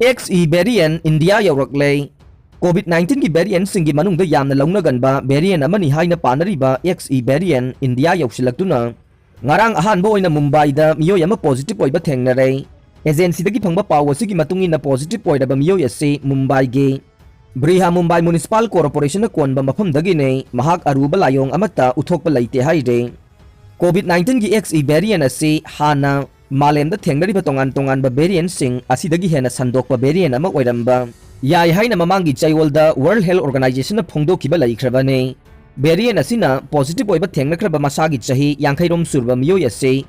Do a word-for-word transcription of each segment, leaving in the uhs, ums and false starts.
XE variant India ꯌꯧꯔꯛꯂꯦ꯫ COVID nineteen ꯒꯤ variant ꯁꯤꯡꯒꯤ ꯃꯅꯨꯡꯗ ꯌꯥꯝꯅ ꯂꯧꯅꯒꯟꯕ variant ꯑꯃꯅꯤ ꯍꯥꯏꯅ ꯄꯥꯅꯔꯤꯕ XE variant India ꯌꯧꯁꯤꯜꯂꯛꯇꯨꯅ ꯉꯔꯥꯡ ꯑꯍꯥꯟꯕ ꯑꯣꯏꯅ ꯃꯨꯝꯕꯥꯏꯗ ꯃꯤꯑꯣꯏ ꯑꯃ positive ꯑꯣꯏꯕ ꯊꯦꯡꯅꯔꯦ꯫ Agency ꯗꯒꯤ ꯐꯪꯕ ꯄꯥꯎ ꯑꯁꯤꯒꯤ ꯃꯇꯨꯡ ꯏꯟꯅ positive ꯑꯣꯏꯔꯕ ꯃꯤꯑꯣꯏ ꯑꯁꯤ ꯃꯨꯝꯕꯥꯏꯒꯤ ꯕ꯭ꯔꯤꯍꯥ ꯃꯨꯝꯕꯥꯏ Municipal Corporation ꯅ ꯀꯣꯟꯕ ꯃꯐꯝꯗꯒꯤꯅꯤ꯫ ꯃꯍꯥꯛ ꯑꯔꯨꯕ ꯂꯥꯏꯑꯣꯡ ꯑꯃꯠꯇ ꯎꯠꯊꯣꯛꯄ ꯂꯩꯇꯦ ꯍꯥꯏꯔꯦ꯫ COVID nineteen ꯒꯤ XE variant ꯑꯁꯤ ꯍꯥꯟꯅ ꯃꯥꯂꯦꯝꯗ ꯊꯦꯡꯅꯔꯤꯕ ꯇꯣꯉꯥꯟ ꯇꯣꯉꯥꯟꯕ variant ꯁꯤꯡ ꯑꯁꯤꯗꯒꯤ ꯍꯦꯟꯅ ꯁꯟꯗꯣꯛꯄ variant ꯑꯃ ꯑꯣꯏꯔꯝꯕ ꯌꯥꯏ ꯍꯥꯏꯅ ꯃꯃꯥꯡꯒꯤ ꯆꯌꯣꯜꯗ World Health Organization ꯅ ꯐꯣꯡꯗꯣꯛꯈꯤꯕ ꯂꯩꯈ꯭ꯔꯕꯅꯤ꯫ Variant ꯑꯁꯤꯅ positive ꯑꯣꯏꯕ ꯊꯦꯡꯅꯈ꯭ꯔꯕ ꯃꯁꯥꯒꯤ ꯆꯍꯤ ꯌꯥꯡꯈꯩꯔꯣꯝ ꯁꯨꯔꯕ ꯃꯤꯑꯣꯏ ꯑꯁꯤ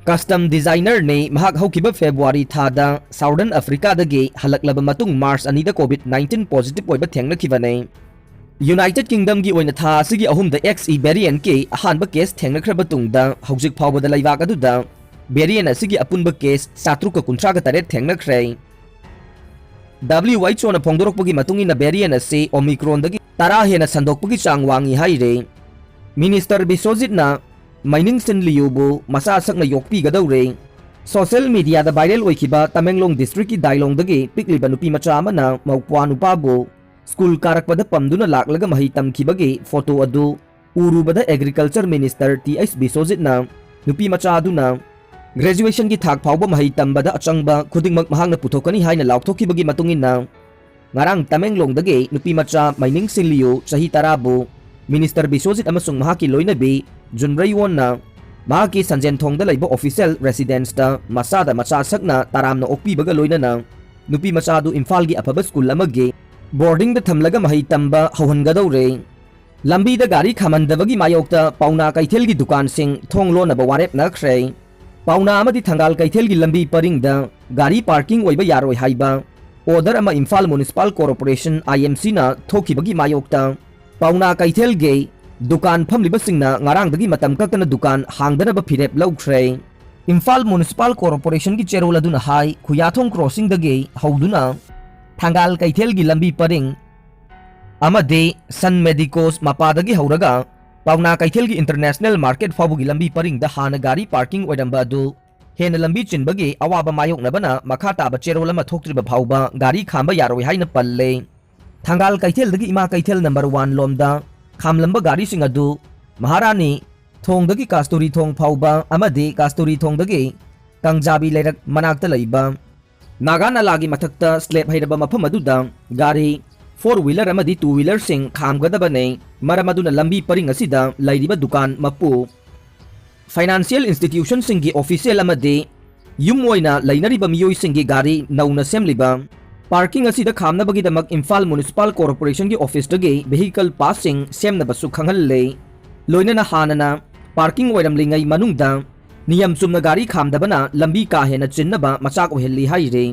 custom designer ꯅꯤ꯫ ꯃꯍꯥꯛ ꯍꯧꯈꯤꯕ February ꯊꯥꯗ Southern Africa ꯗꯒꯤ ꯍꯜꯂꯛꯂꯕ ꯃꯇꯨꯡ March ꯑꯅꯤꯗ COVID nineteen positive ꯑꯣꯏꯕ ꯊꯦꯡꯅꯈꯤꯕꯅꯤ꯫ United Kingdom ꯒꯤ ꯑꯣꯏꯅ ꯊꯥ ꯑꯁꯤꯒꯤ ꯑꯍꯨꯝꯗ XE variant ꯀꯤ ꯑꯍꯥꯟꯕ case ꯊꯦꯡꯅꯈ꯭ꯔꯕ ꯇꯨꯡꯗ ꯍꯧꯖꯤꯛ ꯐꯥꯎꯕꯗ ꯂꯩꯕꯥꯛ ꯑꯗꯨꯗ variant ꯑꯁꯤꯒꯤ ꯑꯄꯨꯟꯕ case ꯆꯥꯇ꯭ꯔꯨꯛꯀ ꯀꯨꯟꯊ꯭ꯔꯥꯒ ꯇꯔꯦꯠ ꯊꯦꯡꯅꯈ꯭ꯔꯦ꯫ WHO ꯅ ꯐꯣꯡꯗꯣꯔꯛꯄꯒꯤ ꯃꯇꯨꯡ ꯏꯟꯅ variant ꯑꯁꯤ Omicron ꯗꯒꯤ ꯇꯔꯥ ꯍꯦꯟꯅ ꯁꯟꯗꯣꯛꯄꯒꯤ ꯆꯥꯡ ꯋꯥꯡꯏ ꯍꯥꯏꯔꯦ꯫ Minister ꯕꯤꯁ꯭ꯋꯖꯤꯠꯅ ꯃꯩꯅꯤꯡ ꯁꯤꯟ ꯂꯤꯌꯨꯕꯨ ꯃꯆꯥ ꯁꯛꯅ ꯌꯣꯛꯄꯤꯒꯗꯧꯔꯦ꯫ Social media ꯗ viral ꯑꯣꯏꯈꯤꯕ ꯇꯃꯦꯡꯂꯣꯡ district ꯀꯤ ꯗꯥꯏꯂꯣꯡꯗꯒꯤ ꯄꯤꯛꯂꯤꯕ ꯅꯨꯄꯤ ꯃꯆꯥ ꯑꯃꯅ ꯃꯧꯄ꯭ꯋꯥ ꯅꯨꯄꯥꯕꯨ school ꯀꯥꯔꯛꯄꯗ ꯄꯝꯗꯨꯅ ꯂꯥꯛꯂꯒ ꯃꯍꯩ ꯇꯝꯈꯤꯕꯒꯤ photo ꯑꯗꯨ ꯎꯔꯨꯕꯗ Agriculture Minister ꯇꯤ ꯑꯩꯆ ꯕꯤꯁ꯭ꯋꯖꯤꯠꯅ ꯅꯨꯄꯤ ꯃꯆꯥ ꯑꯗꯨꯅ graduation ꯒꯤ ꯊꯥꯛ ꯐꯥꯎꯕ ꯃꯍꯩ ꯇꯝꯕꯗ ꯑꯆꯪꯕ ꯈꯨꯗꯤꯡꯃꯛ ꯃꯍꯥꯛꯅ ꯄꯨꯊꯣꯛꯀꯅꯤ ꯍꯥꯏꯅ ꯂꯥꯎꯊꯣꯛꯈꯤꯕꯒꯤ ꯃꯇꯨꯡ ꯏꯟꯅ, ꯉꯔꯥꯡ ꯇꯃꯦꯡꯂꯣꯡꯗꯒꯤ ꯅꯨꯄꯤ ꯃꯆꯥ ꯃꯩꯅꯤꯡ ꯁꯤꯟꯂꯤꯌꯨ ꯆꯍꯤ ꯇꯔꯥꯕꯨ Minister ꯕꯤꯁ꯭ꯋꯖꯤꯠ ꯑꯃꯁꯨꯡ ꯃꯍꯥꯛꯀꯤ ꯂꯣꯏꯅꯕꯤ ꯖꯨꯟꯔꯩꯋꯣꯟꯅ ꯃꯍꯥꯛꯀꯤ ꯁꯟꯖꯦꯟꯊꯣꯡꯗ ꯂꯩꯕ official residence ꯇ ꯃꯆꯥꯗ ꯃꯆꯥ ꯁꯛꯅ ꯇꯔꯥꯝꯅ ꯑꯣꯛꯄꯤꯕꯒ ꯂꯣꯏꯅꯅ ꯅꯨꯄꯤ ꯃꯆꯥꯗꯨ ꯏꯝꯐꯥꯜꯒꯤ ꯑꯐꯕ school ꯑꯃꯒꯤ boarding ꯗ ꯊꯝꯂꯒ ꯃꯍꯩ ꯇꯝꯕ ꯍꯧꯍꯟꯒꯗꯧꯔꯦ꯫ ꯂꯝꯕꯤꯗ ꯒꯥꯔꯤ ꯈꯥꯝꯍꯟꯗꯕꯒꯤ ꯃꯥꯌꯣꯛꯇ ꯄꯥꯎꯅꯥ ꯀꯩꯊꯦꯜꯒꯤ ꯗꯨꯀꯥꯟꯁꯤꯡ ꯊꯣꯡ ꯂꯣꯟꯅꯕ ꯋꯥꯔꯦꯞꯅꯈ꯭ꯔꯦ꯫ ꯄꯥꯎꯅꯥ ꯑꯃꯗꯤ ꯊꯪꯒꯥꯜ ꯀꯩꯊꯦꯜꯒꯤ ꯂꯝꯕꯤ ꯄꯔꯤꯡꯗ ꯒꯥꯔꯤ parking ꯑꯣꯏꯕ ꯌꯥꯔꯣꯏ ꯍꯥꯏꯕ order ꯑꯃ ꯏꯝꯐꯥꯜ Municipal Corporation, IMC ꯅ ꯊꯣꯛꯈꯤꯕꯒꯤ ꯃꯥꯌꯣꯛꯇ ꯄꯥꯎꯅꯥ ꯀꯩꯊꯦꯜꯒꯤ ꯗꯨꯀꯥꯟ ꯐꯝꯂꯤꯕꯁꯤꯡꯅ ꯉꯔꯥꯡꯗꯒꯤ ꯃꯇꯝ ꯀꯛꯇꯅ ꯗꯨꯀꯥꯟ ꯍꯥꯡꯗꯅꯕ ꯐꯤꯔꯦꯞ ꯂꯧꯈ꯭ꯔꯦ꯫ ꯏꯝꯐꯥꯜ Municipal Corporation ꯒꯤ ꯆꯦꯔꯣꯜ ꯑꯗꯨꯅ ꯍꯥꯏ, ꯈꯨꯌꯥꯊꯣꯡ crossing ꯗꯒꯤ ꯍꯧꯗꯨꯅ ꯊꯪꯒꯥꯜ ꯀꯩꯊꯦꯜꯒꯤ ꯂꯝꯕꯤ ꯄꯔꯤꯡ ꯑꯃꯗꯤ ꯁꯟ ꯃꯦꯗꯤꯀꯣꯁ ꯃꯄꯥꯗꯒꯤ ꯍꯧꯔꯒ ꯄꯥꯎꯅꯥ ꯀꯩꯊꯦꯜꯒꯤ International Market ꯐꯥꯎꯕꯒꯤ ꯂꯝꯕꯤ ꯄꯔꯤꯡꯗ ꯍꯥꯟꯅ ꯒꯥꯔꯤ parking ꯑꯣꯏꯔꯝꯕ ꯑꯗꯨ ꯍꯦꯟꯅ ꯂꯝꯕꯤ ꯆꯤꯟꯕꯒꯤ ꯑꯋꯥꯕ ꯃꯥꯌꯣꯛꯅꯕꯅ ꯃꯈꯥ ꯇꯥꯕ ꯆꯦꯔꯣꯜ ꯑꯃ ꯊꯣꯛꯇ꯭ꯔꯤꯕ ꯐꯥꯎꯕ ꯒꯥꯔꯤ ꯈꯥꯝꯕ ꯌꯥꯔꯣꯏ ꯍꯥꯏꯅ ꯄꯜꯂꯦ꯫ ꯊꯪꯒꯥꯜ ꯀꯩꯊꯦꯜꯗꯒꯤ ꯏꯃꯥ ꯀꯩꯊꯦꯜ ꯅꯝꯕꯔ ꯋꯥꯟ ꯂꯣꯝꯗ ꯈꯥꯝꯂꯝꯕ ꯒꯥꯔꯤꯁꯤꯡ ꯑꯗꯨ ꯃꯍꯥꯔꯥꯅꯤ ꯊꯣꯡꯗꯒꯤ ꯀꯥꯁꯇꯨꯔꯤ ꯊꯣꯡ ꯐꯥꯎꯕ ꯑꯃꯗꯤ ꯀꯥꯁꯇꯨꯔꯤ ꯊꯣꯡꯗꯒꯤ ꯀꯪꯖꯥꯕꯤ ꯂꯩꯔꯛ ꯃꯅꯥꯛꯇ ꯂꯩꯕ ꯅꯥꯒꯥ ꯅꯂꯥꯒꯤ ꯃꯊꯛꯇ ꯁ꯭ꯂꯦꯕ ꯍꯩꯔꯕ ꯃꯐꯝ ꯑꯗꯨꯗ ꯒꯥꯔꯤ ꯐꯣꯔ ꯋꯤꯂꯔ ꯑꯃꯗꯤ ꯇꯨ ꯋꯤꯂꯔꯁꯤꯡ ꯈꯥꯝꯒꯗꯕꯅꯤ꯫ ꯃꯔꯝ ꯑꯗꯨꯅ ꯂꯝꯕꯤ ꯄꯔꯤꯡ ꯑꯁꯤꯗ ꯂꯩꯔꯤꯕ ꯗꯨꯀꯥꯟ ꯃꯄꯨ, ꯐꯥꯏꯅꯥꯟꯁꯤꯌꯦꯜ ꯏꯟꯁꯇꯤꯇ꯭ꯌꯨꯁꯟꯁꯤꯡꯒꯤ ꯑꯣꯐꯤꯁꯤꯌꯦꯜ ꯑꯃꯗꯤ ꯌꯨꯝ ꯑꯣꯏꯅ ꯂꯩꯅꯔꯤꯕ ꯃꯤꯑꯣꯏꯁꯤꯡꯒꯤ ꯒꯥꯔꯤ ꯅꯧꯅ ꯁꯦꯝꯂꯤꯕ ꯄꯥꯔꯀꯤꯡ ꯑꯁꯤꯗ ꯈꯥꯝꯅꯕꯒꯤꯗꯃꯛ ꯏꯝꯐꯥꯜ ꯃ꯭ꯌꯨꯅꯤꯁꯤꯄꯥꯜ ꯀꯣꯔꯄꯣꯔꯦꯁꯟꯒꯤ ꯑꯣꯐꯤꯁꯇꯒꯤ ꯚꯦꯍꯤꯀꯜ ꯄꯥꯁꯁꯤꯡ ꯁꯦꯝꯅꯕꯁꯨ ꯈꯪꯍꯜꯂꯦ꯫ ꯂꯣꯏꯅꯅ ꯍꯥꯟꯅꯅ ꯄꯥꯔꯀꯤꯡ ꯑꯣꯏꯔꯝꯂꯤꯉꯩ ꯃꯅꯨꯡꯗ ꯅꯤꯌꯝ ꯆꯨꯝꯅ ꯒꯥꯔꯤ ꯈꯥꯝꯗꯕꯅ ꯂꯝꯕꯤ ꯀꯥ ꯍꯦꯟꯅ ꯆꯤꯟꯅꯕ ꯃꯆꯥꯛ ꯑꯣꯏꯍꯜꯂꯤ ꯍꯥꯏꯔꯤ꯫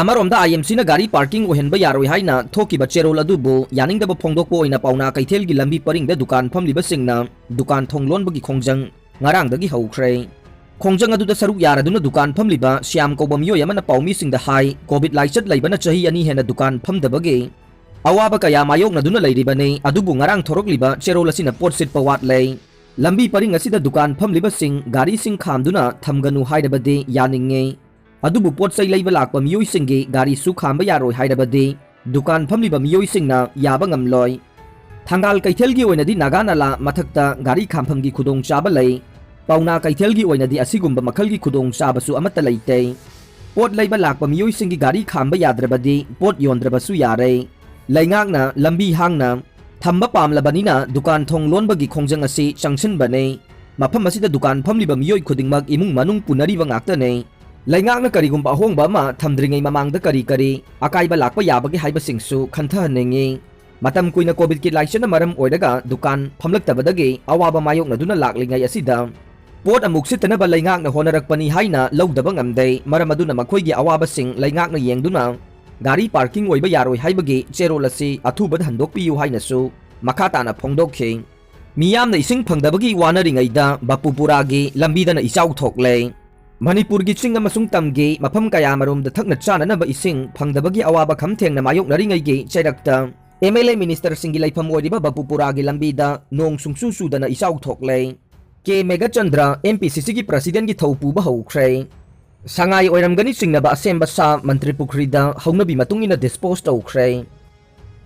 ꯑꯃꯔꯣꯝꯗ ꯑꯥꯏ ꯑꯦꯝ ꯁꯤꯅ ꯒꯥꯔꯤ ꯄꯥꯔꯀꯤꯡ ꯑꯣꯏꯍꯟꯕ ꯌꯥꯔꯣꯏ ꯍꯥꯏꯅ ꯊꯣꯛꯈꯤꯕ ꯆꯦꯔꯣꯜ ꯑꯗꯨꯕꯨ ꯌꯥꯅꯤꯡꯗꯕ ꯐꯣꯡꯗꯣꯛꯄ ꯑꯣꯏꯅ ꯄꯥꯎꯅꯥ ꯀꯩꯊꯦꯜꯒꯤ ꯂꯝꯕꯤ ꯄꯔꯤꯡꯗ ꯗꯨꯀꯥꯟ ꯐꯝꯂꯤꯕꯁꯤꯡꯅ ꯗꯨꯀꯥꯟ ꯊꯣꯡ ꯂꯣꯟꯕꯒꯤ ꯈꯣꯡꯖꯪ ꯉꯔꯥꯡꯗꯒꯤ ꯍꯧꯈ꯭ꯔꯦ꯫ ꯈꯣꯡꯖꯪ ꯑꯗꯨꯗ ꯁꯔꯨꯛ ꯌꯥꯔꯗꯨꯅ ꯗꯨꯀꯥꯟ ꯐꯝꯂꯤꯕ ꯁ꯭ꯌꯥꯝ ꯀꯧꯕ ꯃꯤꯑꯣꯏ ꯑꯃꯅ ꯄꯥꯎꯃꯤꯁꯤꯡꯗ ꯍꯥꯏ, ꯀꯣꯚꯤꯗ ꯂꯥꯏꯆꯠ ꯂꯩꯕꯅ ꯆꯍꯤ ꯑꯅꯤ ꯍꯦꯟꯅ ꯗꯨꯀꯥꯟ ꯐꯝꯗꯕꯒꯤ ꯑꯋꯥꯕ ꯀꯌꯥ ꯃꯥꯌꯣꯛꯅꯗꯨꯅ ꯂꯩꯔꯤꯕꯅꯤ, ꯑꯗꯨꯕꯨ ꯉꯔꯥꯡ ꯊꯣꯔꯛꯂꯤꯕ ꯆꯦꯔꯣꯜ ꯑꯁꯤꯅ ꯄꯣꯠ ꯁꯤꯠꯄ ꯋꯥꯠꯂꯦ꯫ ꯂꯝꯕꯤ ꯄꯔꯤꯡ ꯑꯁꯤꯗ ꯗꯨꯀꯥꯟ ꯐꯝꯂꯤꯕꯁꯤꯡ ꯒꯥꯔꯤꯁꯤꯡ ꯈꯥꯝꯗꯨꯅ ꯊꯝꯒꯅꯨ ꯍꯥꯏꯔꯕꯗꯤ ꯌꯥꯅꯤꯡꯉꯤ꯫ ꯑꯗꯨꯕꯨ ꯄꯣꯠ ꯆꯩ ꯂꯩꯕ ꯂꯥꯛꯄ ꯃꯤꯑꯣꯏꯁꯤꯡꯒꯤ ꯒꯥꯔꯤꯁꯨ ꯈꯥꯝꯕ ꯌꯥꯔꯣꯏ ꯍꯥꯏꯔꯕꯗꯤ ꯗꯨꯀꯥꯟ ꯐꯝꯂꯤꯕ ꯃꯤꯑꯣꯏꯁꯤꯡꯅ ꯌꯥꯕ ꯉꯝꯂꯣꯏ꯫ ꯊꯪꯒꯥꯜ ꯀꯩꯊꯦꯜꯒꯤ ꯑꯣꯏꯅꯗꯤ ꯅꯥꯒꯥ ꯅꯂꯥ ꯃꯊꯛꯇ ꯒꯥꯔꯤ ꯈꯥꯝꯐꯝꯒꯤ ꯈꯨꯗꯣꯡꯆꯥꯕ ꯂꯩ꯫ ꯄꯥꯎꯅꯥ ꯀꯩꯊꯦꯜꯒꯤ ꯑꯣꯏꯅꯗꯤ ꯑꯁꯤꯒꯨꯝꯕ ꯃꯈꯜꯒꯤ ꯈꯨꯗꯣꯡꯆꯥꯕꯁꯨ ꯑꯃꯠꯇ ꯂꯩꯇꯦ꯫ ꯄꯣꯠ ꯂꯩꯕ ꯂꯥꯛꯄ ꯃꯤꯑꯣꯏꯁꯤꯡꯒꯤ ꯒꯥꯔꯤ ꯈꯥꯝꯕ ꯌꯥꯗ꯭ꯔꯕꯗꯤ ꯄꯣꯠ ꯌꯣꯟꯗ꯭ꯔꯕꯁꯨ ꯌꯥꯔꯦ꯫ ꯂꯩꯉꯥꯛꯅ ꯂꯝꯕꯤ ꯍꯥꯡꯅ ꯊꯝꯕ ꯄꯥꯝꯂꯕꯅꯤꯅ ꯗꯨꯀꯥꯟ ꯊꯣꯡ ꯂꯣꯟꯕꯒꯤ ꯈꯣꯡꯖꯪ ꯑꯁꯤ ꯆꯪꯁꯤꯟꯕꯅꯤ꯫ ꯃꯐꯝ ꯑꯁꯤꯗ ꯗꯨꯀꯥꯟ ꯐꯝꯂꯤꯕ ꯃꯤꯑꯣꯏ ꯈꯨꯗꯤꯡꯃꯛ ꯏꯃꯨꯡ ꯃꯅꯨꯡ ꯄꯨꯅꯔꯤꯕ ꯉꯥꯛꯇꯅꯤ꯫ ꯂꯩꯉꯥꯛꯅ ꯀꯔꯤꯒꯨꯝꯕ ꯑꯍꯣꯡꯕ ꯑꯃ ꯊꯝꯗ꯭ꯔꯤꯉꯩ ꯃꯃꯥꯡꯗ ꯀꯔꯤ ꯀꯔꯤ ꯑꯀꯥꯏꯕ ꯂꯥꯛꯄ ꯌꯥꯕꯒꯦ ꯍꯥꯏꯕꯁꯤꯡꯁꯨ ꯈꯟꯊꯍꯟꯅꯤꯡꯏ꯫ ꯃꯇꯝ ꯀꯨꯏꯅ ꯀꯣꯚꯤꯗꯀꯤ ꯂꯥꯏꯆꯠꯅ ꯃꯔꯝ ꯑꯣꯏꯔꯒ ꯗꯨꯀꯥꯟ ꯐꯝꯂꯛꯇꯕꯗꯒꯤ ꯑꯋꯥꯕ ꯃꯥꯌꯣꯛꯅꯗꯨꯅ ꯂꯥꯛꯂꯤꯉꯩ ꯑꯁꯤꯗ ꯄꯣꯠ ꯑꯃꯨꯛ ꯁꯤꯠꯇꯅꯕ ꯂꯩꯉꯥꯛꯅ ꯍꯣꯠꯅꯔꯛꯄꯅꯤ ꯍꯥꯏꯅ ꯂꯧꯗꯕ ꯉꯝꯗꯦ꯫ ꯃꯔꯝ ꯑꯗꯨꯅ ꯃꯈꯣꯏꯒꯤ ꯑꯋꯥꯕꯁꯤꯡ ꯂꯩꯉꯥꯛꯅ ꯌꯦꯡꯗꯨꯅ ꯒꯥꯔꯤ ꯄꯥꯔꯀꯤꯡ ꯑꯣꯏꯕ ꯌꯥꯔꯣꯏ ꯍꯥꯏꯕꯒꯤ ꯆꯦꯔꯣꯜ ꯑꯁꯤ ꯑꯊꯨꯕꯗ ꯍꯟꯗꯣꯛꯄꯤꯌꯨ ꯍꯥꯏꯅꯁꯨ ꯃꯈꯥ ꯇꯥꯅ ꯐꯣꯡꯗꯣꯛꯈꯤ꯫ ꯃꯤꯌꯥꯝꯅ ꯏꯁꯤꯡ ꯐꯪꯗꯕꯒꯤ ꯋꯥꯅꯔꯤꯉꯩꯗ ꯕꯄꯨꯄꯨꯔꯥꯒꯤ ꯂꯝꯕꯤꯗꯅ ꯏꯆꯥꯎ ꯊꯣꯛꯂꯦ꯫ ꯃꯅꯤꯄꯨꯔꯒꯤ ꯆꯤꯡ ꯑꯃꯁꯨꯡ ꯇꯝꯒꯤ ꯃꯐꯝ ꯀꯌꯥꯃꯔꯣꯝꯗ ꯊꯛꯅ ꯆꯥꯅꯅꯕ ꯏꯁꯤꯡ ꯐꯪꯗꯕꯒꯤ ꯑꯋꯥꯕ ꯈꯝ ꯊꯦꯡꯅ ꯃꯥꯌꯣꯛꯅꯔꯤꯉꯩꯒꯤ ꯆꯩꯔꯛꯇ ꯑꯦꯝ ꯑꯦꯜ ꯑꯦ ꯃꯤꯅꯤꯁꯇꯔꯁꯤꯡꯒꯤ ꯂꯩꯐꯝ ꯑꯣꯏꯔꯤꯕ ꯕꯄꯨꯄꯨꯔꯥꯒꯤ ꯂꯝꯕꯤꯗ ꯅꯣꯡ ꯁꯨꯡꯆꯨ ꯆꯨꯗꯅ ꯏꯆꯥꯎ ꯊꯣꯛꯂꯦ꯫ ꯀꯦ ꯃꯦꯘꯆꯟꯗ꯭ꯔ ꯑꯦꯝ ꯄꯤ ꯁꯤ ꯁꯤꯒꯤ ꯄ꯭ꯔꯁꯤꯗꯦꯟꯒꯤ ꯊꯧ ꯄꯨꯕ ꯍꯧꯈ꯭ꯔꯦ꯫ ꯁꯉꯥꯏ ꯑꯣꯏꯔꯝꯒꯅꯤ ꯆꯤꯡꯅꯕ ꯑꯁꯦꯝꯕ ꯁꯥ ꯃꯟꯇ꯭ꯔꯤ ꯄꯨꯈ꯭ꯔꯤꯗ ꯍꯧꯅꯕꯤ ꯃꯇꯨꯡ ꯏꯟꯅ ꯗꯤꯁꯄꯣꯁ ꯇꯧꯈ꯭ꯔꯦ꯫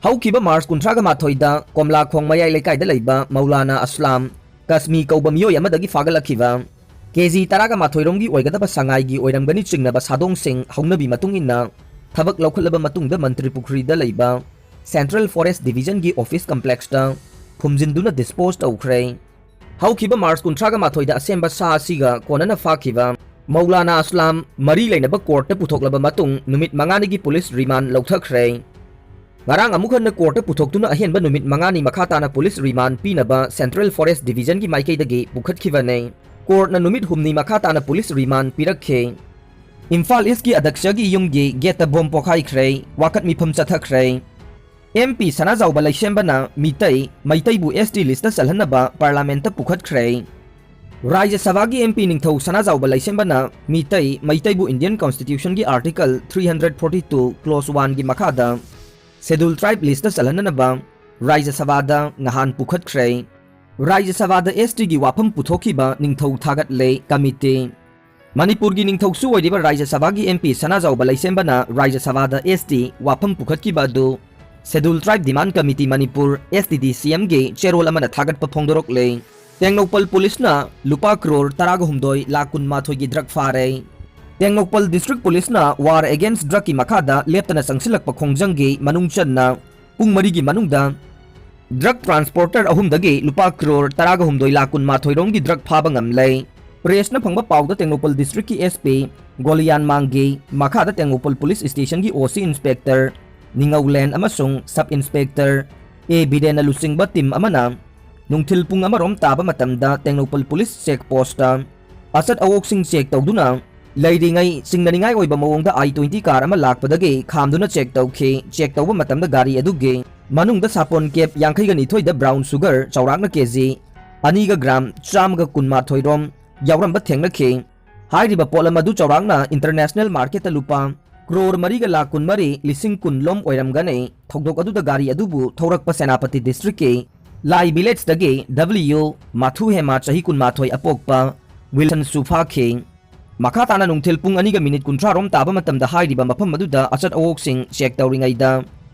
ꯍꯧꯈꯤꯕ ꯃꯥꯔꯆ ꯀꯨꯟꯊ꯭ꯔꯥꯒ ꯃꯥꯊꯣꯏꯗ ꯀꯣꯝꯂꯥꯈꯣꯡ ꯃꯌꯥꯏ ꯂꯩꯀꯥꯏꯗ ꯂꯩꯕ ꯃꯧꯂꯥꯅꯥ ꯑꯁꯂꯥꯝ ꯀꯁꯃꯤ ꯀꯧꯕ ꯃꯤꯑꯣꯏ ꯑꯃꯗꯒꯤ ꯐꯥꯒꯠꯂꯛꯈꯤꯕ ꯀꯦ ꯖꯤ ꯇꯔꯥꯒ ꯃꯥꯊꯣꯏ ꯔꯣꯝꯒꯤ ꯑꯣꯏꯒꯗꯕ ꯁꯉꯥꯏꯒꯤ ꯑꯣꯏꯔꯝꯒꯅꯤ ꯆꯤꯡꯅꯕ ꯁꯥꯗꯣꯡꯁꯤꯡ ꯍꯧꯅꯕꯤ ꯃꯇꯨꯡ ꯏꯟꯅ ꯊꯕꯛ ꯂꯧꯈꯠꯂꯕ ꯃꯇꯨꯡꯗ ꯃꯟꯇ꯭ꯔꯤ ꯄꯨꯈ꯭ꯔꯤꯗ ꯂꯩꯕ ꯁꯦꯟꯇ꯭ꯔꯦꯜ ꯐꯣꯔꯦꯁ ꯗꯤꯚꯤꯖꯟꯒꯤ ꯑꯣꯐꯤꯁ ꯀꯝꯄ꯭ꯂꯦꯛꯁꯇ ꯐꯨꯝꯖꯤꯟꯗꯨꯅ ꯗꯤꯁꯄꯣꯁ ꯇꯧꯈ꯭ꯔꯦ꯫ ꯍꯧꯈꯤꯕ ꯃꯥꯔꯆ ꯀꯨꯟꯊ꯭ꯔꯥꯒ ꯃꯥꯊꯣꯏꯗ ꯑꯁꯦꯝꯕ ꯁꯥ ꯑꯁꯤꯒ ꯀꯣꯟꯅꯅ ꯐꯥꯈꯤꯕ ꯃꯧꯂꯥꯅꯥ ꯑꯁꯂꯥꯝ ꯃꯔꯤ ꯂꯩꯅꯕ ꯀꯣꯔꯠꯇ ꯄꯨꯊꯣꯛꯂꯕ ꯃꯇꯨꯡ ꯅꯨꯃꯤꯠ ꯃꯉꯥꯅꯤꯒꯤ ꯄꯨꯂꯤꯁ ꯔꯤꯃꯥꯟ ꯂꯧꯊꯈ꯭ꯔꯦ꯫ ꯉꯔꯥꯡ ꯑꯃꯨꯛ ꯍꯟꯅ ꯀꯣꯔꯠꯇ ꯄꯨꯊꯣꯛꯇꯨꯅ ꯑꯍꯦꯟꯕ ꯅꯨꯃꯤꯠ ꯃꯉꯥꯅꯤ ꯃꯈꯥ ꯇꯥꯅ ꯄꯨꯂꯤꯁ ꯔꯤꯃꯥꯟ ꯄꯤꯅꯕ ꯁꯦꯟꯇ꯭ꯔꯦꯜ ꯐꯣꯔꯦꯁ ꯗꯤꯚꯤꯖꯟꯒꯤ ꯃꯥꯏꯀꯩꯗꯒꯤ ꯄꯨꯈꯠꯈꯤꯕꯅꯤ꯫ ꯀꯣꯔꯠꯅ ꯅꯨꯃꯤꯠ ꯍꯨꯝꯅꯤ ꯃꯈꯥ ꯇꯥꯅ ꯄꯨꯂꯤꯁ ꯔꯤꯃꯥꯟ ꯄꯤꯔꯛꯈꯤ꯫ ꯏꯝꯐꯥꯜ ꯏꯁꯀꯤ ꯑꯗꯛꯁꯒꯤ ꯌꯨꯝꯒꯤ ꯒꯦꯠꯇ ꯕꯣꯝ ꯄꯣꯈꯥꯏꯈ꯭ꯔꯦ, ꯋꯥꯀꯠ ꯃꯤꯐꯝ ꯆꯠꯊꯈ꯭ꯔꯦ꯫ ꯑꯦꯝ ꯄꯤ ꯁꯅꯥꯖꯥꯎꯕ ꯂꯩꯁꯦꯝꯕꯅ ꯃꯤꯇꯩ, ꯃꯩꯇꯩꯕꯨ ꯑꯦꯁ ꯇꯤ ꯂꯤꯁꯇ ꯆꯜꯍꯟꯅꯕ ꯄꯥꯔꯂꯥꯃꯦꯟꯠꯇ ꯄꯨꯈꯠꯈ꯭ꯔꯦ꯫ ꯔꯥꯖ꯭ꯌ ꯁꯚꯥꯒꯤ ꯑꯦꯝ ꯄꯤ ꯅꯤꯡꯊꯧ ꯁꯅꯥꯖꯥꯎꯕ ꯂꯩꯁꯦꯝꯕꯅ ꯃꯤꯇꯩ, ꯃꯩꯇꯩꯕꯨ ꯏꯟꯗꯤꯌꯟ ꯀꯟꯁꯇꯤꯇ꯭ꯌꯨꯁꯟꯒꯤ article three hundred forty two clause ꯋꯥꯟꯒꯤ ꯃꯈꯥꯗ ꯁꯦꯗꯨꯜ ꯇ꯭ꯔꯥꯏꯕ ꯂꯤꯁꯇ ꯆꯜꯍꯟꯅꯅꯕ ꯔꯥꯖ꯭ꯌ ꯁꯚꯥꯗ ꯅꯍꯥꯟ ꯄꯨꯈꯠꯈ꯭ꯔꯦ꯫ ꯔꯥꯖ꯭ꯌ ꯁꯚꯥꯗ ꯑꯦꯁ ꯇꯤꯒꯤ ꯋꯥꯐꯝ ꯄꯨꯊꯣꯛꯈꯤꯕ ꯅꯤꯡꯊꯧ ꯊꯥꯒꯠꯂꯦ ꯀꯃꯤꯇꯤ꯫ ꯃꯅꯤꯄꯨꯔꯒꯤ ꯅꯤꯡꯊꯧꯁꯨ ꯑꯣꯏꯔꯤꯕ ꯔꯥꯖ꯭ꯌ ꯁꯚꯥꯒꯤ ꯑꯦꯝ ꯄꯤ ꯁꯅꯥꯖꯥꯎꯕ ꯂꯩꯁꯦꯝꯕꯅ ꯔꯥꯖ꯭ꯌ ꯁꯚꯥꯗ ꯑꯦꯁ ꯇꯤ ꯋꯥꯐꯝ ꯄꯨꯈꯠꯈꯤꯕ ꯑꯗꯨ ꯁꯦꯗꯨꯜ ꯇ꯭ꯔꯥꯏꯕ ꯗꯤꯃꯥꯟꯗ ꯀꯃꯤꯇꯤ ꯃꯅꯤꯄꯨꯔ, ꯑꯦꯁ ꯇꯤ ꯗꯤ ꯁꯤ ꯑꯦꯝꯒꯤ ꯆꯦꯔꯣꯜ ꯑꯃꯅ ꯊꯥꯒꯠꯄ ꯐꯣꯡꯗꯣꯔꯛꯂꯦ꯫ ꯇꯦꯡꯅꯧꯄꯜ ꯄꯨꯂꯤꯁꯅ ꯂꯨꯄꯥ ꯀ꯭ꯔꯣꯔ ꯇꯔꯥꯒ ꯍꯨꯝꯗꯣꯏ ꯂꯥꯈ ꯀꯨꯟꯃꯥꯊꯣꯏꯒꯤ ꯗ꯭ꯔꯒ ꯐꯥꯔꯦ꯫ ꯇꯦꯡꯅꯧꯄꯜ ꯗꯤꯁꯇ꯭ꯔꯤꯛ ꯄꯨꯂꯤꯁꯅ ꯋꯥꯔ ꯑꯦꯒꯦꯟꯁ ꯗ꯭ꯔꯒꯀꯤ ꯃꯈꯥꯗ ꯂꯦꯞꯇꯅ ꯆꯪꯁꯤꯜꯂꯛꯄ ꯈꯣꯡꯖꯪꯒꯤ ꯃꯅꯨꯡ ꯆꯟꯅ ꯄꯨꯡ ꯃꯔꯤꯒꯤ ꯃꯅꯨꯡꯗ ꯗ꯭ꯔꯒ ꯇ꯭ꯔꯥꯟꯁꯄꯣꯔꯇꯔ ꯑꯍꯨꯝꯗꯒꯤ ꯂꯨꯄꯥ ꯀ꯭ꯔꯣꯔ ꯇꯔꯥꯒ ꯍꯨꯝꯗꯣꯏ ꯂꯥꯈ ꯀꯨꯟꯃꯥꯊꯣꯏ ꯔꯣꯝꯒꯤ ꯗ꯭ꯔꯒ ꯐꯥꯕ ꯉꯝꯂꯦ꯫ ꯄ꯭ꯔꯦꯁꯅ ꯐꯪꯕ ꯄꯥꯎꯗ ꯇꯦꯡꯅꯧꯄꯜ ꯗꯤꯁꯇ꯭ꯔꯤꯛꯀꯤ ꯑꯦꯁ ꯄꯤ ꯒꯣꯂꯤꯌꯥꯟ ꯃꯥꯡꯒꯤ ꯃꯈꯥꯗ ꯇꯦꯡꯅꯧꯄꯜ ꯄꯨꯂꯤꯁ ꯁ꯭ꯇꯦꯁꯟꯒꯤ ꯑꯣ ꯁꯤ ꯏꯟꯁꯄꯦꯛꯇꯔ ꯅꯤꯡꯉꯧꯂꯦꯟ ꯑꯃꯁꯨꯡ ꯁꯕ ꯏꯟꯁꯄꯦꯛꯇꯔ ꯑꯦ ꯕꯤꯔꯦꯟꯅ ꯂꯨꯆꯤꯡꯕ ꯇꯤꯝ ꯑꯃꯅ ꯅꯨꯡꯊꯤꯜ ꯄꯨꯡ ꯑꯃꯔꯣꯝ ꯇꯥꯕ ꯃꯇꯝꯗ ꯇꯦꯡꯅꯧꯄꯜ ꯄꯨꯂꯤꯁ ꯆꯦꯛ ꯄꯣꯁꯇ ꯑꯆꯠ ꯑꯋꯣꯛꯁꯤꯡ ꯆꯦꯛ ꯇꯧꯗꯨꯅ ꯂꯩꯔꯤꯉꯩ ꯆꯤꯡꯅꯅꯤꯡꯉꯥꯏ ꯑꯣꯏꯕ ꯃꯑꯣꯡꯗ ꯑꯥꯏ ꯇ꯭ꯋꯦꯟꯇꯤ ꯀꯥꯔ ꯑꯃ ꯂꯥꯛꯄꯗꯒꯤ ꯈꯥꯝꯗꯨꯅ ꯆꯦꯛ ꯇꯧꯈꯤ꯫ ꯆꯦꯛ ꯇꯧꯕ ꯃꯇꯝꯗ ꯒꯥꯔꯤ ꯑꯗꯨꯒꯤ ꯃꯅꯨꯡꯗ ꯁꯥꯄꯣꯟ ꯀꯦꯞ ꯌꯥꯡꯈꯩꯒ ꯅꯤꯊꯣꯏꯗ ꯕ꯭ꯔꯥꯎꯟ ꯁꯨꯒꯔ ꯆꯥꯎꯔꯥꯛꯅ ꯀꯦ ꯖꯤ ꯑꯅꯤꯒ ꯒ꯭ꯔꯥꯝ ꯆꯥꯝꯃꯒ ꯀꯨꯟꯃꯥꯊꯣꯏ ꯔꯣꯝ ꯌꯥꯎꯔꯝꯕ ꯊꯦꯡꯅꯈꯤ꯫ ꯍꯥꯏꯔꯤꯕ ꯄꯣꯠꯂꯝ ꯑꯗꯨ ꯆꯥꯎꯔꯥꯛꯅ ꯏꯟꯇꯔꯅꯦꯁꯅꯦꯜ ꯃꯥꯔꯀꯦꯠꯇ ꯂꯨꯄꯥ ꯀ꯭ꯔꯣꯔ ꯃꯔꯤꯒ ꯂꯥꯈ ꯀꯨꯟꯃꯔꯤ ꯂꯤꯁꯤꯡ ꯀꯨꯟ ꯂꯣꯝ ꯑꯣꯏꯔꯝꯒꯅꯤ꯫ ꯊꯧꯗꯣꯛ ꯑꯗꯨꯗ ꯒꯥꯔꯤ ꯑꯗꯨꯕꯨ ꯊꯧꯔꯛꯄ ꯁꯦꯅꯥꯄꯇꯤ ꯗꯤꯁꯇ꯭ꯔꯤꯛꯀꯤ ꯂꯥꯏ ꯚꯤꯂꯦꯖꯇꯒꯤ ꯗꯕ꯭ꯂꯤꯌꯨ ꯃꯥꯊꯨꯍꯦꯃꯥ ꯆꯍꯤ ꯀꯨꯟꯃꯥꯊꯣꯏ ꯑꯄꯣꯛꯄ ꯋꯤꯜꯁꯟꯁꯨ ꯐꯥꯈꯤ꯫ ꯃꯈꯥ ꯇꯥꯅ ꯅꯨꯡꯊꯤꯜ ꯄꯨꯡ ꯑꯅꯤꯒ ꯃꯤꯅꯤꯠ ꯀꯨꯟꯊ꯭ꯔꯥ ꯔꯣꯝ ꯇꯥꯕ ꯃꯇꯝꯗ ꯍꯥꯏꯔꯤꯕ ꯃꯐꯝ ꯑꯗꯨꯗ ꯑꯆꯠ ꯑꯋꯣꯛꯁꯤꯡ ꯆꯦꯛ ꯇꯧꯔꯤꯉꯩꯗ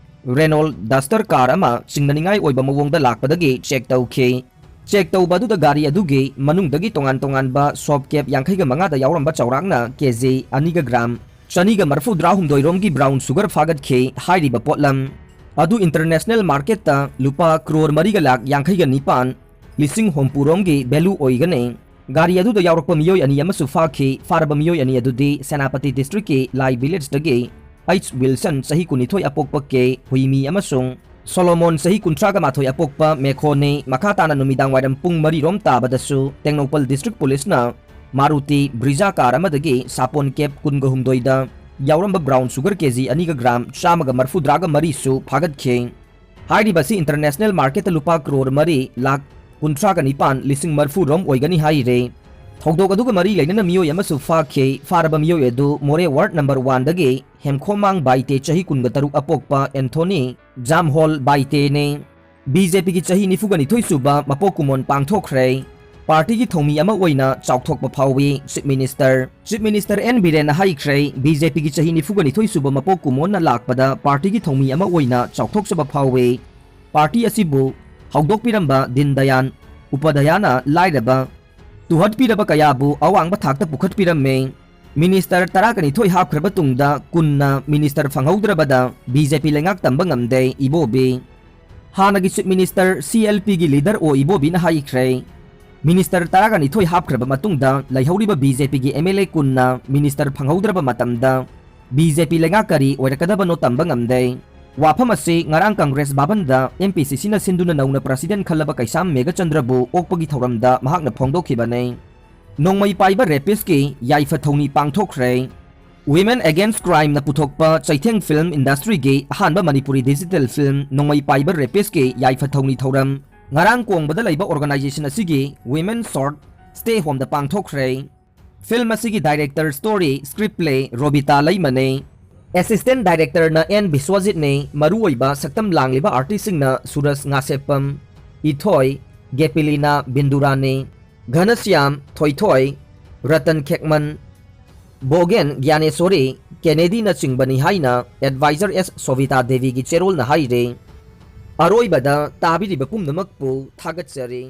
ꯔꯦꯅꯣꯜ ꯗꯁꯇꯔ ꯀꯥꯔ ꯑꯃ ꯆꯤꯡꯅꯅꯤꯡꯉꯥꯏ ꯑꯣꯏꯕ ꯃꯑꯣꯡꯗ ꯂꯥꯛꯄꯗꯒꯤ ꯆꯦꯛ ꯇꯧꯈꯤ꯫ ꯆꯦꯛ ꯇꯧꯕ ꯑꯗꯨꯗ ꯒꯥꯔꯤ ꯑꯗꯨꯒꯤ ꯃꯅꯨꯡꯗꯒꯤ ꯇꯣꯉꯥꯟ ꯇꯣꯉꯥꯟꯕ ꯁꯣꯞ ꯀꯦꯞ ꯌꯥꯡꯈꯩꯒ ꯃꯉꯥꯗ ꯌꯥꯎꯔꯝꯕ ꯆꯥꯎꯔꯥꯛꯅ ꯀꯦꯖꯤ ꯑꯅꯤꯒ ꯒ꯭ꯔꯥꯝ ꯆꯅꯤꯒ ꯃꯔꯐꯨꯇꯔꯥ ꯍꯨꯝꯗꯣꯏ ꯔꯣꯝꯒꯤ ꯕ꯭ꯔꯥꯎꯟ ꯁꯨꯒꯔ ꯐꯥꯒꯠꯈꯤ꯫ ꯍꯥꯏꯔꯤꯕ ꯄꯣꯠꯂꯝ ꯑꯗꯨ ꯏꯟꯇꯔꯅꯦꯁꯅꯦꯜ ꯃꯥꯔꯀꯦꯠꯇ ꯂꯨꯄꯥ ꯀ꯭ꯔꯣꯔ ꯃꯔꯤꯒ ꯂꯥꯈ ꯌꯥꯡꯈꯩꯒ ꯅꯤꯄꯥꯟ ꯂꯤꯁꯤꯡ ꯍꯨꯝꯐꯨ ꯔꯣꯝꯒꯤ ꯚꯦꯂꯨ ꯑꯣꯏꯒꯅꯤ꯫ ꯒꯥꯔꯤ ꯑꯗꯨꯗ ꯌꯥꯎꯔꯛꯄ ꯃꯤꯑꯣꯏ ꯑꯅꯤ ꯑꯃꯁꯨ ꯐꯥꯈꯤ꯫ ꯐꯥꯔꯕ ꯃꯤꯑꯣꯏ ꯑꯅꯤ ꯑꯗꯨꯗꯤ ꯁꯦꯅꯥꯄꯇꯤ ꯗꯤꯁꯇ꯭ꯔꯤꯛꯀꯤ ꯂꯥꯏ ꯚꯤꯂꯦꯖꯇꯒꯤ ꯑꯩꯆ ꯋꯤꯜꯁꯟ ꯆꯍꯤ ꯀꯨꯟꯅꯤꯊꯣꯏ ꯑꯄꯣꯛꯄ ꯀꯦ ꯍꯨꯏꯃꯤ ꯑꯃꯁꯨꯡ ꯁꯣꯂꯣꯃꯣꯟ ꯆꯍꯤ ꯀꯨꯟꯊ꯭ꯔꯥꯒ ꯃꯥꯊꯣꯏ ꯑꯄꯣꯛꯄ ꯃꯦꯈꯣꯅꯤ꯫ ꯃꯈꯥ ꯇꯥꯅ ꯅꯨꯃꯤꯗꯥꯡ ꯋꯥꯏꯔꯝ ꯄꯨꯡ ꯃꯔꯤ ꯔꯣꯝ ꯇꯥꯕꯗꯁꯨ ꯇꯦꯡꯅꯧꯄꯜ ꯗꯤꯁꯇ꯭ꯔꯤꯛ ꯄꯨꯂꯤꯁꯅ ꯃꯥꯔꯨꯇꯤ ꯕ꯭ꯔꯤꯖꯥ ꯀꯥꯔ ꯑꯃꯗꯒꯤ ꯁꯥꯄꯣꯟ ꯀꯦꯞ ꯀꯨꯟꯒ ꯍꯨꯝꯗꯣꯏꯗ ꯌꯥꯎꯔꯝꯕ ꯕ꯭ꯔꯥꯎꯟ ꯁꯨꯒꯔ ꯀꯦꯖꯤ ꯑꯅꯤꯒ ꯒ꯭ꯔꯥꯝ ꯆꯥꯝꯃꯒ ꯃꯔꯐꯨꯇꯔꯥꯒ ꯃꯔꯤꯁꯨ ꯐꯥꯒꯠꯈꯤ꯫ ꯍꯥꯏꯔꯤꯕꯁꯤ ꯏꯟꯇꯔꯅꯦꯁꯅꯦꯜ ꯃꯥꯔꯀꯦꯠꯇ ꯂꯨꯄꯥ ꯀ꯭ꯔꯣꯔ ꯃꯔꯤ ꯂꯥꯈ ꯀꯨꯟꯊ꯭ꯔꯥꯒ ꯅꯤꯄꯥꯟ ꯂꯤꯁꯤꯡ ꯃꯔꯐꯨ ꯔꯣꯝ ꯑꯣꯏꯒꯅꯤ ꯍꯥꯏꯔꯦ꯫ ꯊꯧꯗꯣꯛ ꯑꯗꯨꯒ ꯃꯔꯤ ꯂꯩꯅꯅ ꯃꯤꯑꯣꯏ ꯑꯃꯁꯨ ꯐꯥꯈꯤ꯫ ꯐꯥꯔꯕ ꯃꯤꯑꯣꯏ ꯑꯗꯨ ꯃꯣꯔꯦ ꯋꯥꯔꯗ ꯅꯝꯕꯔ ꯋꯥꯟꯗꯒꯤ ꯍꯦꯝꯈꯣꯃꯥꯡ ꯕꯥꯏꯇꯦ ꯆꯍꯤ ꯀꯨꯟꯒ ꯇꯔꯨꯛ ꯑꯄꯣꯛꯄ ꯑꯦꯟꯊꯣꯅꯤ ꯖꯥꯝꯍꯣꯜ ꯕꯥꯏꯇꯦꯅꯦ꯫ ꯕꯤ ꯖꯦ ꯄꯤꯒꯤ ꯆꯍꯤ ꯅꯤꯐꯨꯒ ꯅꯤꯊꯣꯏ ꯁꯨꯕ ꯃꯄꯣꯛ ꯀꯨꯝꯑꯣꯟ ꯄꯥꯡꯊꯣꯛꯈ꯭ꯔꯦ꯫ ꯄꯥꯔꯇꯤꯒꯤ ꯊꯧꯃꯤ ꯑꯃ ꯑꯣꯏꯅ ꯆꯥꯎꯊꯣꯛꯄ ꯐꯥꯎꯏ꯫ Chief minister, chief minister N ꯕꯤꯔꯦꯟꯅ ꯍꯥꯏꯈ꯭ꯔꯦ, ꯕꯤ ꯖꯦ ꯄꯤꯒꯤ ꯆꯍꯤ ꯅꯤꯐꯨꯒ ꯅꯤꯊꯣꯏ ꯁꯨꯕ ꯃꯄꯣꯛ ꯀꯨꯝꯑꯣꯟꯅ ꯂꯥꯛꯄꯗ ꯄꯥꯔꯇꯤꯒꯤ ꯊꯧꯃꯤ ꯑꯃ ꯑꯣꯏꯅ ꯆꯥꯎꯊꯣꯛꯆꯕ ꯐꯥꯎꯏ꯫ ꯄꯥꯔꯇꯤ ꯑꯁꯤꯕꯨ ꯍꯧꯗꯣꯛꯄꯤꯔꯝꯕ ꯗꯤꯟ ꯗꯌꯥꯟ ꯎꯄꯥꯙ꯭ꯌꯥꯅ ꯂꯥꯏꯔꯕ ꯇꯨꯍꯠꯄꯤꯔꯕ ꯀꯌꯥꯕꯨ ꯑꯋꯥꯡꯕ ꯊꯥꯛꯇ ꯄꯨꯈꯠꯄꯤꯔꯝꯃꯤ꯫ ꯃꯤꯅꯤꯁꯇꯔ ꯇꯔꯥꯒ ꯅꯤꯊꯣꯏ ꯍꯥꯞꯈ꯭ꯔꯕ ꯇꯨꯡꯗ ꯀꯨꯟꯅ ꯃꯤꯅꯤꯁꯇꯔ ꯐꯪꯍꯧꯗ꯭ꯔꯕꯗ ꯕꯤ ꯖꯦ ꯄꯤ ꯂꯩꯉꯥꯛ ꯇꯝꯕ ꯉꯝꯗꯦ, ꯏꯕꯣꯕꯤ꯫ ꯍꯥꯟꯅꯒꯤ ꯆꯤꯐ ꯃꯤꯅꯤꯁꯇꯔ ꯁꯤ ꯑꯦꯜ ꯄꯤꯒꯤ ꯂꯤꯗꯔ ꯑꯣ ꯏꯕꯣꯕꯤꯅ ꯍꯥꯏꯈ꯭ꯔꯦ, ꯃꯤꯅꯤꯁꯇꯔ ꯇꯔꯥꯒ ꯅꯤꯊꯣꯏ ꯍꯥꯞꯈ꯭ꯔꯕ ꯃꯇꯨꯡꯗ ꯂꯩꯍꯧꯔꯤꯕ ꯕꯤ ꯖꯦ ꯄꯤꯒꯤ ꯑꯦꯝ ꯑꯦꯜ ꯑꯦ ꯀꯨꯟꯅ ꯃꯤꯅꯤꯁꯇꯔ ꯐꯪꯍꯧꯗ꯭ꯔꯕ ꯃꯇꯝꯗ ꯕꯤ ꯖꯦ ꯄꯤ ꯂꯩꯉꯥꯛ ꯀꯔꯤ ꯑꯣꯏꯔꯛꯀꯗꯕꯅꯣ ꯇꯝꯕ ꯉꯝꯗꯦ꯫ ꯋꯥꯐꯝ ꯑꯁꯤ ꯉꯔꯥꯡ ꯀꯪꯒ꯭ꯔꯦꯁ ꯚꯕꯟꯗ ꯑꯦꯝ ꯄꯤ ꯁꯤ ꯁꯤꯅ ꯁꯤꯟꯗꯨꯅ ꯅꯧꯅ ꯄ꯭ꯔꯁꯤꯗꯦꯟ ꯈꯜꯂꯕ ꯀꯩꯁꯥꯝ ꯃꯦꯘꯆꯟꯗ꯭ꯔꯕꯨ ꯑꯣꯛꯄꯒꯤ ꯊꯧꯔꯝꯗ ꯃꯍꯥꯛꯅ ꯐꯣꯡꯗꯣꯛꯈꯤꯕꯅꯤ꯫ ꯅꯣꯡꯃꯩ ꯄꯥꯏꯕ ꯔꯦꯄꯤꯁꯀꯤ ꯌꯥꯏꯐ ꯊꯧꯅꯤ ꯄꯥꯡꯊꯣꯛꯈ꯭ꯔꯦ꯫ Women Against Crimeꯅ ꯄꯨꯊꯣꯛꯄ ꯆꯩꯊꯦꯡ ꯐꯤꯜꯝ ꯏꯟꯗꯁꯇ꯭ꯔꯤꯒꯤ ꯑꯍꯥꯟꯕ ꯃꯅꯤꯄꯨꯔꯤ ꯗꯤꯖꯤꯇꯦꯜ ꯐꯤꯜꯝ ꯅꯣꯡꯃꯩ ꯄꯥꯏꯕ ꯔꯦꯄꯤꯁꯀꯤ ꯌꯥꯏꯐ ꯊꯧꯅꯤ ꯊꯧꯔꯝ ꯉꯔꯥꯡ ꯀꯣꯡꯕꯗ ꯂꯩꯕ ꯑꯣꯔꯒꯅꯥꯏꯖꯦꯁꯟ ꯑꯁꯤꯒꯤ Women Short Stay Homeꯗ ꯄꯥꯡꯊꯣꯛꯈ꯭ꯔꯦ꯫ ꯐꯤꯜꯝ ꯑꯁꯤꯒꯤ director, story, screenplay Robita ꯂꯩꯃꯅꯦ꯫ ꯑꯦꯁꯤꯁꯇꯦꯟ ꯗꯥꯏꯔꯦꯛꯇꯔꯅ ꯑꯦꯟ ꯕꯤꯁ꯭ꯋꯖꯤꯠꯅꯦ꯫ ꯃꯔꯨꯑꯣꯏꯕ ꯁꯛꯇꯝ ꯂꯥꯡꯂꯤꯕ ꯑꯥꯔꯇꯤꯁꯁꯤꯡꯅ ꯁꯨꯔꯖ ꯉꯥꯁꯦꯞꯄꯝ, ꯏꯊꯣꯏ, ꯒꯦꯄꯤꯂꯤꯅꯥ ꯕꯤꯟꯗꯨꯔꯥꯅꯤ, ꯘꯅꯁ꯭ꯌꯥꯝ, ꯊꯣꯏꯊꯣꯏ, ꯔꯇꯟ ꯈꯦꯛꯃꯟ, ꯕꯣꯒꯦꯟ ꯒ꯭ꯌꯥꯅꯦꯁꯣꯔꯤ, ꯀꯦꯅꯦꯗꯤꯅꯆꯤꯡꯕꯅꯤ ꯍꯥꯏꯅ ꯑꯦꯗꯚꯥꯏꯖꯔ ꯑꯦꯁ ꯁꯣꯚꯤꯇꯥ ꯗꯦꯕꯤꯒꯤ ꯆꯦꯔꯣꯜꯅ ꯍꯥꯏꯔꯤ꯫ ꯑꯔꯣꯏꯕꯗ ꯇꯥꯕꯤꯔꯤꯕ ꯄꯨꯝꯅꯃꯛꯄꯨ ꯊꯥꯒꯠꯆꯔꯤ꯫